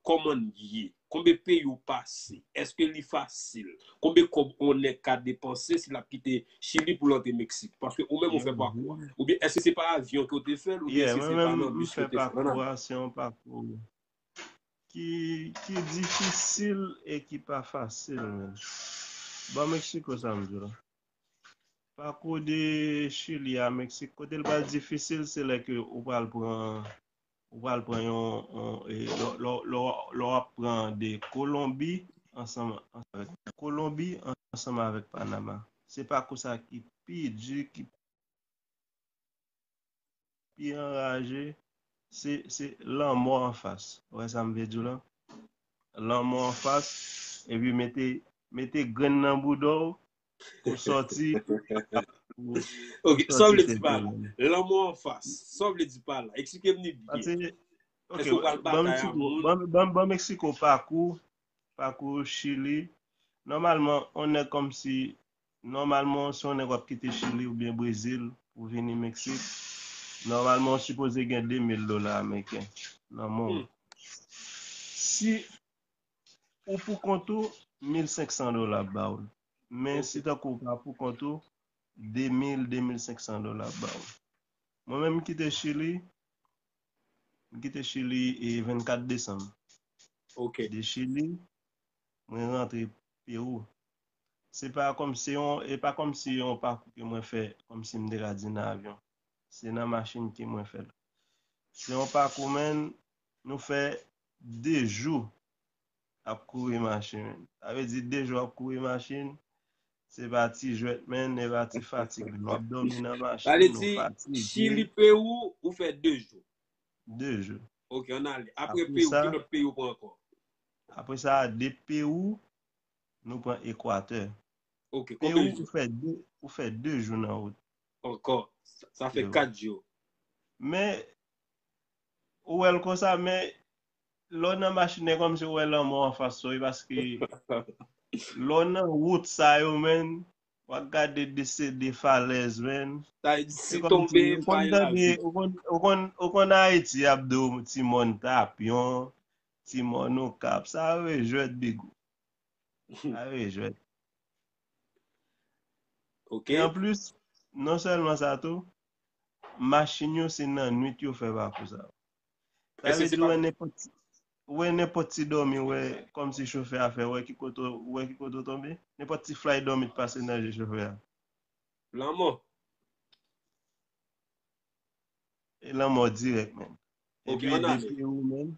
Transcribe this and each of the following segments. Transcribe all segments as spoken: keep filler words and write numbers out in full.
kòman l ye? Konbyen peyi w pase? Èske li fasil? Konbyen kòb yon nèg ka depanse si l ap kite Chili pou l antre Meksik? Paske ou menm ou fè pakou a. Oubyen èske se pa avyon ke w te fè l? Oubyen èske se pa nan bis ke w te fè l? Mwen menm, m fè pakou a, se yon pakou ki, ki difisil e ki pa fasil, menn. Bon, Meksiko, sa m di w la. Pakou de Chili a Meksik, kote l pral difisil, se lè ke ou pral pran, ou pral pran yon, yon, e, lè, lè, lè, lè w ap pran de Kolonbi ansanm, ansanm avèk Kolonbi ansanm avèk Panama. Se pakou sa ki pi di, ki pi anraje, se, se lanmò anfas. Ou wè sa m vle di w la? Lanmò anfas, epi mete, mete grenn nan bouda w, ou sòti, ou, ou sòti sèten peyi. Ok, sa w vle di pa la? Lanmò anfas, sa w vle di pa la? Eksplike m li byen. Paske, ok, èske w pral batay ak moun? Ban, ban, ban Meksiko pakou, pakou Chili. Nòmalman, yon nèg kòmsi, nòmalman, si yon nèg w ap kite Chili oubyen Brezil pou vini Meksik, nòmalman, w sipoze gen de mil dola ameriken nan men w. Si ou pou kont ou, mil senk san dola ap ba w l. Men si tankou w pa pou kont ou, de mil, de mil senk san dola ap ba w l. Mwen menm, m kite Chili, m kite Chili e vennkat desanm. Ok. De Chili, mwen rantre Pewou. Se pa kòm, se yon, e pa kòmsi yon pakou ke mwen fè, kòmsi m te ka di nan avyon. Se nan machin ke mwen fè l. Se yon pakou, menn, nou fè de jou ap kouri machin, menn. Sa vle di de jou ap kouri machin, se pa ti jwèt, menn, e pa ti fatig. Nou ap dòmi nan machin, nou fatige. Sa vle di, Chili, Pewou, ou fè de jou? De jou. Ok, ann ale. Apre Pewou, ki lòt peyi ou pran ankò? Apre sa, de Pewou, nou pran Ekwatè. Ok, konbyen jou? Pewou, ou fè de, ou fè de jou nan wout. Ankò, sa, sa fè kat jou. Men, ou wè l konsa, men lè w nan machin, e kòmsi w wè lanmò anfas ou, wi, paske lè w nan wout sa yo, menn, w ap gade de, se de falèz, menn. Sa vle di, si tonbe, ou konn tande, ou konn, ou konn, ou konn Ayiti, y ap di w ti mòn Tapyon, ti mòn Okap, sa yo e jwèt, big. Sa yo e jwèt. Ok. E anplis, non sèlman sa tou, machin yo se nan nwit yo fè pakou sa yo. Sa vle di, ou wè nenpòt ti, ou wè nenpòt ti dòmi, ou wè kòmsi chofè a fè, ou wè ki kote, ou wè ki kote w tonbe. Nenpòt ti flay dòmi t pase nan je chofè a. Lanmò. E lanmò dirèk, menn. Ok, ann ale. Epi de Pewou, menn.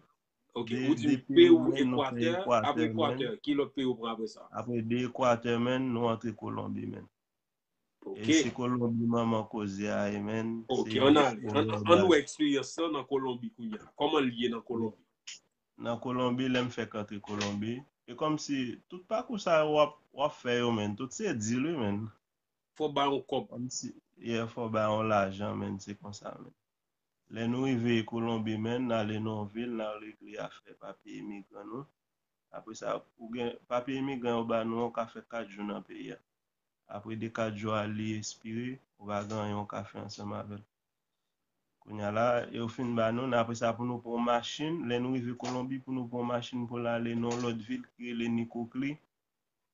Ok, ou di m Pewou, Ekwatè, apre Ekwatè, ki lòt peyi ou pran apre sa? Apre de Ekwatè, menn, nou antre Kolonbi, menn. Ok. E se Kolonbi manman koze a ye, menn. Ok, ann ale. Ann, ann wè eksperyans lan nan Kolonbi kounye a. Kòman l ye nan Kolonbi? Nan Kolonbi, lè m fèk antre Kolonbi, e kòmsi tout pakou sa yo w ap, w ap fè yo, menn, tout se dil, wi, menn. Fò w bay yon kòb. Kòmsi, yeah, fò w bay yon lajan, menn, se konsa, menn. Lè nou rive Kolonbi, menn, n ale nan yon vil, n al regle afè papye imigran nou. Apre sa, ou gen papye imigran yo ba nou, ou ka fè kat jou nan peyi a. Apre de kat jou a, li espire, ou pa gen anyen ou ka fè ansanm avè l. Kounye a la, yo fin ba nou, n apre sa pou nou pran yon machin, lè nou rive Kolonbi pou nou pran yon machin pou l ale nan yon lòt vil ki rele Nikokli,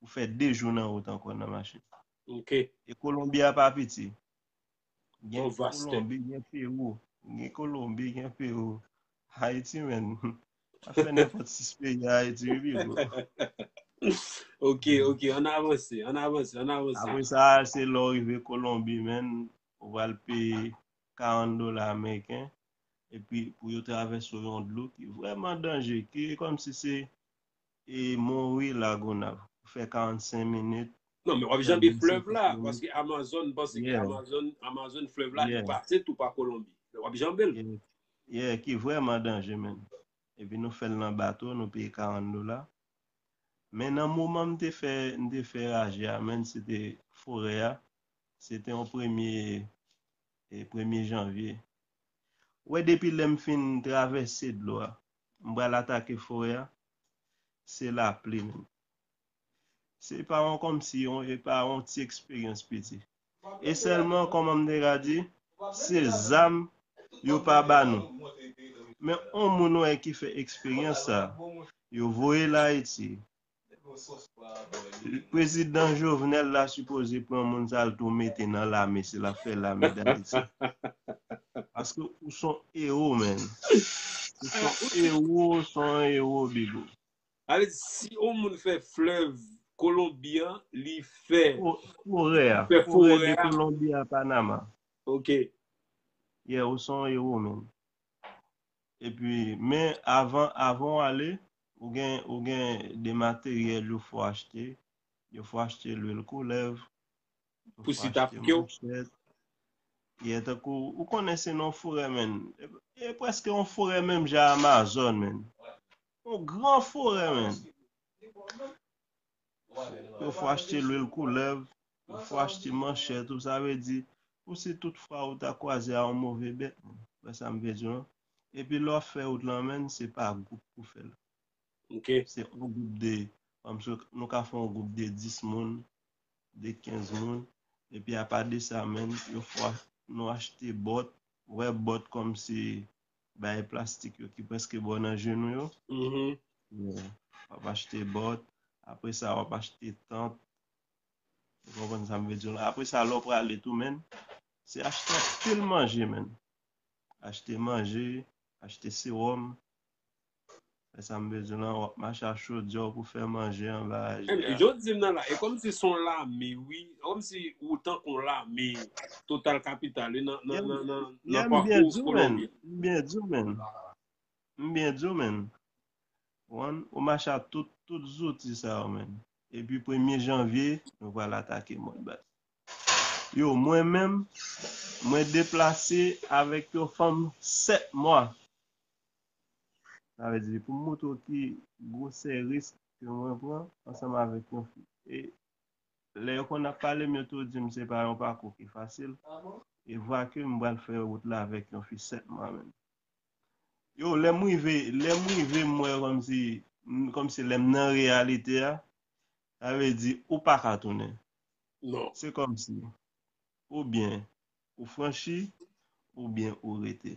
ou fè de jou nan wout ankò nan machin. Ok. E Kolonbi a pa piti. Gen Kolonbi, gen Pewou. Gen Kolonbi, gen Pewou. Ayiti, menn. Ap fè nenpòt sis peyi Ayiti, wi, bro. Ok, ok, ann avanse, ann avanse, ann avanse. Apre sa, se lè w rive Kolonbi, menn, ou pral peye karant dola ameriken, epi pou yo travèse w yon dlo ki vrèman danje, ki kòmsi se e Mori Lagonav. Ou fè karannsenk minit. Non, men w ap janbe flèv la, paske Amazon, m panse ke Amazon, Amazon flèv la, li pase tou pa Kolonbi. W ap janbe l. Yeah, ki vrèman danje, menn. Epi nou fè l nan bato, nou peye karant dola. Men nan moman m te fè, m te fè raje a, menn, se te forè a. Se te yon premye, e, premye janvye. Ou wè, depi lè m fin travèse dlo a, m pral atake forè a, se lapli, menn. Se pa yon kòmsi, yon, e pa yon ti eksperyans piti. E sèlman, kòman m te ka di, se zam yo pa ba nou. Men yon moun wè ki fè eksperyans sa, yo voye l Ayiti. Prezidan Jovenel la sipoze pran moun sa l tou mete nan lame, se l ap fè lame Dayiti. Paske ou son ewo, menn. Ou son ewo, ou son ewo, bigo. Ale, si yon moun fè flèv Kolonbi an, li fè Forè a, fè forè de forè a. Kolonbi a Panama. Ok. Yeah, ou son ewo, menn. Epi, men avan, avan w ale, ou gen, ou gen de materyèl yo fò achte. Yo fò achte lwil koulèv. Yo Pou fò si ta achte fike w. Manchèt. Yeah, tankou, ou konnen se nan forè, menn. E, e prèske yon forè menm jan Amazon, menn. Yon gran forè, menn. Yo fò achte lwil koulèv, yo fò achte manchèt, ou sa vle di, pou si tout fwa ou ta kwaze a yon move bèt, menn. Wè sa m vle di w, non? Epi lè w ap fè wout lan, menn, se pa gwoup pou fè l. Ok. Se yon gwoup de, kòmsi nou ka fè yon gwoup de dis moun, de kenz moun, epi apa de sa, menn, yo fò nou achte bòt, wè bòt kòmsi bay plastik yo ki prèske bò nan jenou yo. Mhm. Yeah. W ap achte bòt, apre sa w ap achte tant. Ou konprann sa m vle di w la? Apre sa, lè w prale tou, menn, se achte anpil manje, menn. Achte manje, achte sewòm. Fè sa m vle di w la, w ap mache ak chodyè w pou fè manje anba Jodi m nan la, e kòmsi se yon lame, wi. Kòmsi ou tankou yon lame total kapital, wi, nan, nan, nan, nan, nan Yeah, m byen pakou di w, menn. Kolonbi. M byen di w, menn. M byen di w, menn. Ou konprann? Ou mache ak tout, tout zouti sa yo, menn. Epi premye janvye, nou pral atake mòn, baz. Yo, mwen menm, mwen deplase avèk yon fanm sèt mwa. Sa vle di, pou m montre w ki gwosè risk ke mwen pran ansanm avèk yon fi. E lè yo konn ap pale m, yo tou di m se pa yon pakou ki fasil. E vwa ke m pral fè wout la avèk yon fi sèt mwa menm. Yo, lè m rive, lè m rive, m wè kòmsi, m- kòmsi lè m nan reyalite a, sa vle di ou pa ka tounen. Non. Se kòmsi, oubyen ou franchi, oubyen ou rete.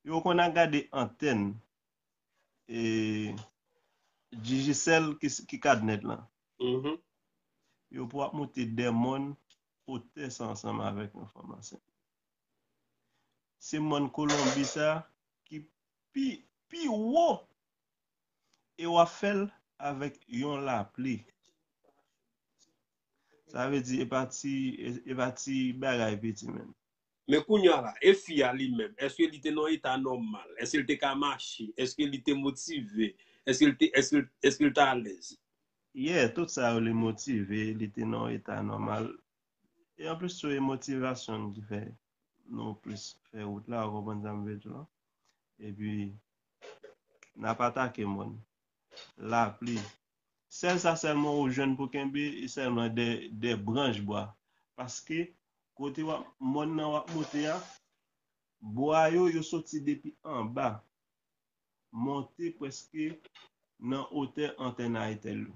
Yo konn ap gade antèn e Digicel ki, ki Cadnet lan. Mhm. Yo pou ap monte de mòn otè sa ansanm avèk yon fanm ansent. Se mòn Kolonbi sa ki pi, pi wo e w ap fè l avèk yon lapli. Sa vle di e pa ti, e, e pa ti bagay piti menm. Men kounye a la, e fi a li menm, èske li te nan yon eta nòmal? Èske li te ka mache? Èske li te motive? Èske li te, èske, èske li te alèz? Yeah, tout sa yo li motive, li te nan yon eta nòmal. E anplis tou e motivasyon ki fè nou plis fè wout la, ou konprann sa m vle di w la. Epi, n ap atake mòn. Lapli. Sèl sa sèlman ou jwenn pou kenbe, e sèlman de, de branch bwa. Paske, kote w ap, mòn nan w ap monte a, bwa yo, yo soti depi anba, monte prèske nan otè antèn Airtel yo.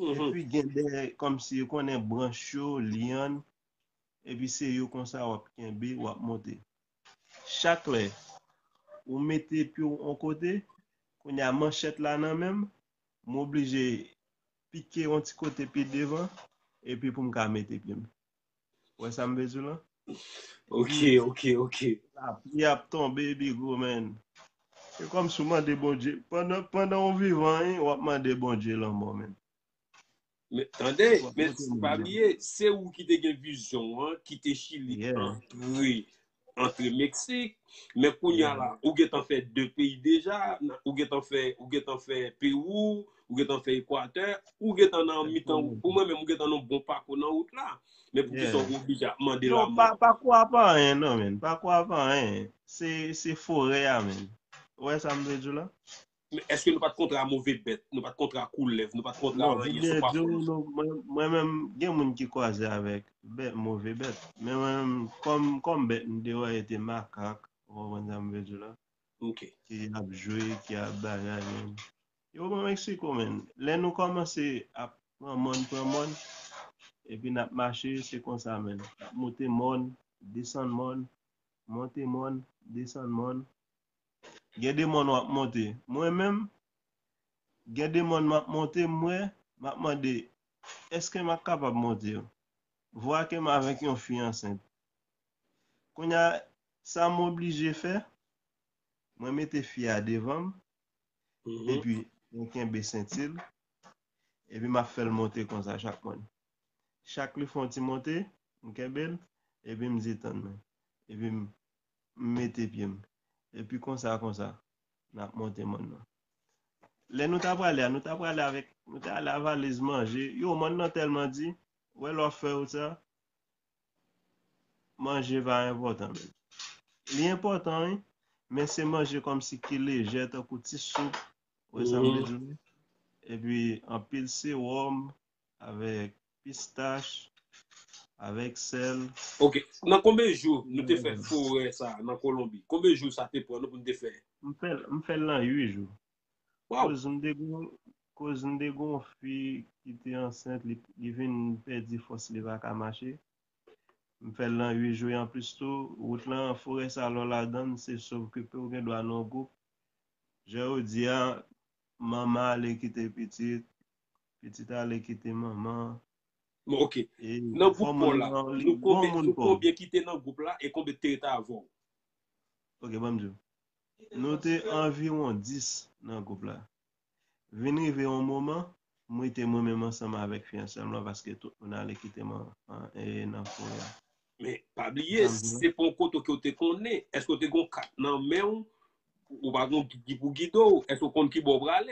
Mhm. Epi gen de, kòmsi yo konnen branch yo, lyann, epi se yo konsa w ap kenbe, w ap monte. Chak lè ou mete pye w yon kote, kounye a manchèt la nan men m, m oblije pike yon ti kote pi devan, epi pou m ka mete pye m. Ou wè sa m vle di w lan? Ok, ok, ok. Lapli ap tonbe, bigo, menn. Se kòmsi w mande Bondye. Pandan, pandan w vivan, w ap mande Bondye lanmò, menn. Men, tande, men pa bliye, se ou ki te gen vizyon an, ki te chili antre, antre Meksik. Men kounye a la, ou gentan fè de peyi deja, ou gentan fè, ou gentan fè Pewou, ou gentan fè Ekwatè, ou gentan nan mitan, pou mwen menm, ou gentan nan bon pakou nan wout la. Men poukisa ou oblije ap mande lanmò? Non, pa, pakou a pa anyen, non, menn. Pakou a pa anyen. Se, se forè a, menn. Ou wè sa m vle di w la? Men èske nou pa t kontre a move bèt, nou pa t kontre a koulèv, nou pa t kontre a Non, anyen byen sou di w, pakou? Nou, mwen, mwen menm, gen moun ki kwaze avèk bèt, move bèt. Men mwen menm, kòm, kòm bèt, m te wè e te makak, ou konprann sa m vle di w la? Ok. Ki ap jwe, ki ap bagay, menn. Yo, bon, Meksiko, menn. Lè nou kòmanse ap pran mòn, pran mòn, epi n ap mache, se konsa, menn. N ap monte mòn, desann mòn, monte mòn, desann mòn. Gen de mòn w ap monte. Mwen menm, gen de mòn m ap monte, m wè, m ap mande, èske m ap kapab monte yo? Vwake m avèk yon fi ansent. Kounye a, sa m oblije fè, mwen mete fi a devan m, epi mwen kenbe senti l, epi m ap fè l monte konsa chak mòn. Chak li fè yon ti monte, m kenbe l, epi m di, tann mwen. Epi m m mete pye m. Epi konsa, konsa, n ap monte mòn nan. Lè nou ta prale a, nou ta prale avèk, nou ta ale a valiz manje. Yo, mòn nan tèlman di, wè lè w ap fè wout sa, manje pa enpòtan menm. Li enpòtan, wi, men se manje kòmsi ki lejè, tankou ti soup, wè sa m vle di w? Epi anpil sewòm, avèk pistach, avèk sèl. Ok, nan konbyen jou nou te fè forè sa a nan Kolonbi? Konbyen jou sa te pran nou pou n te fè? M fè l, m fè l nan uit jou. Waw! Koz m te gon, koz m te gon fi ki te ansent, li, li vin pèdi fòs, li pa ka mache. M fè l nan uit jou, e anplis tou, wout lan, forè sa, lè w ladan l, se sov ke pe w gen dwa nan yon gwoup. Jan yo di a, manman ale kite pitit, pitit ale kite manman. Bon, ok. E nan gwoup pa w la, nou konbyen, nou konbyen ki te nan gwoup la e konbyen ki te rete avè w? Ok, ban m di w. Nou te anviwon dis nan gwoup la. Vin rive yon moman, m rete mwen menm ansanm avèk fiyanse m lan paske tout moun ale kite m an, an, e, nan forè a. Men, pa bliye, se pa yon kote ke w te konnen. Èske w te gon kat nan men w? Ou pa gon gid pou gide w? Èske w konn ki bò w prale?